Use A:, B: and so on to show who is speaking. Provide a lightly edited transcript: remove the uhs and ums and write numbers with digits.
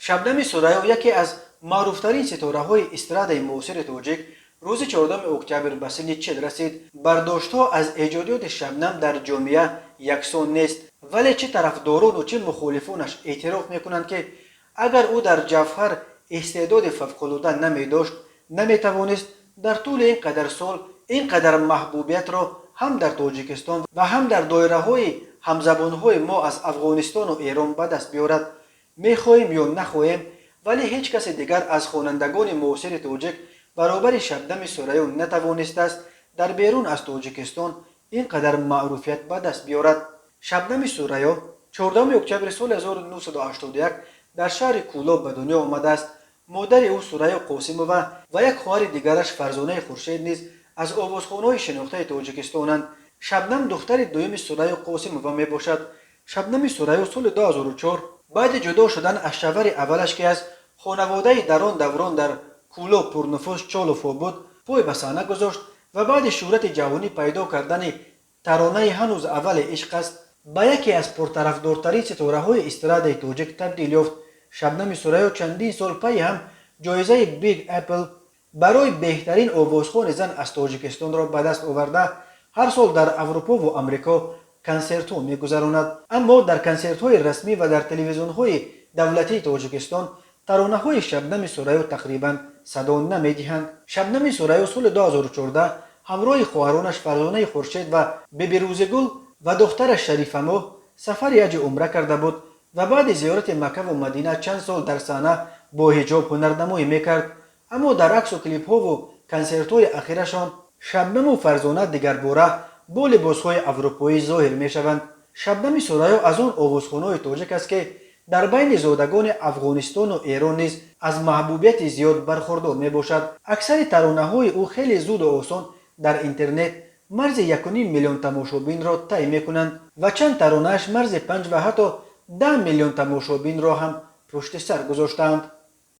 A: Шабнами Сурайё, яке аз маъруфтарин ситораҳои эстрадаи муосири тоҷик, рӯзи 14 октябр ба синни 40 расид. Бардоштҳо аз эҷодиёти Шабнам дар ҷомеа яксон нест, вале чӣ тарафдорону, чӣ мухолифонаш эътироф мекунанд, ки агар ӯ дар ҷавҳар истеъдоди фавқулода намедошт, наметавонист дар тӯли ин қадар сол ин қадар маҳбубиятро ҳам дар Тоҷикистон ва ҳам дар доираҳои ҳамзабонҳои мо аз Афғонистону Эрон ба даст биёрад. Мехоҳем ё нахоҳем, вале ҳеҷ касе дигар аз хонандагони муосири тоҷик баробари Шабнами Сурайё натавонистааст дар берун аз Тоҷикистон ин қадар маъруфият ба даст биёрад. Шабнами Сурайё 14 октябри соли 1981 дар шаҳри Кӯлоб ба дунё омадааст. Модари ӯ Сурайё Қосимова ва як хоҳари дигараш Фарзонаи Хуршед низ аз овозхонҳои шинохтаи Тоҷикистонанд. Шабнам духтари дуюми Сурайё Қосимова мебошад. Шабнами Сурайё соли 2004 баъди ҷудо шудан аз шавҳари аввалаш, ки аз хонаводаи дар он даврон дар Кӯлоб пурнуфуз Чоловҳо буд, пой ба саҳна гузошт ва баъди шӯҳрати ҷаҳонӣ пайдо кардани таронаи «Ҳанӯз аввали ишқ аст» ба яке аз пуртарафдортарин ситораҳои эстрадаи тоҷик табдил ёфт. Шабнами Сурайё чандин сол пайи ҳам ҷоизаи Big Apple барои беҳтарин овозхони зан аз Тоҷикистонро ба даст оварда, ҳар сол дар Аврупову Амрико консертҳо мегузаронад. Аммо дар консертҳои расмӣ ва дар телевизионҳои давлатии Тоҷикистон таронаҳои Шабнами Сурайё тақрибан садо намедиҳанд. Шабнами Сурайё соли 2014 ҳамроҳи хоҳаронаш Фарзонаи Хуршед ва Бибирӯзигул ва духтараш Шарифамоҳ сафари ҳаҷи умра карда буд ва баъди зиёрати Маккаву Мадина чанд сол дар саҳна бо ҳиҷоб ҳунарнамоӣ мекард. Аммо дар аксу клипҳову консертҳои ахирашон Шабнаму Фарзона дигарбора бо либосҳои аврупоӣ зоҳир мешаванд. Шабнами Сурайё аз он овозхонҳои тоҷик аст, ки дар байни зодагони Афғонистону Эрон низ аз маҳбубияти зиёд бархурдор мебошад. Аксари таронаҳои ӯ хеле зуду осон дар интернет марзи 1,5 миллион тамошобинро тай мекунанд ва чанд таронааш марзи 5 ва ҳатто 10 миллион тамошобинро ҳам пушти сар гузоштаанд.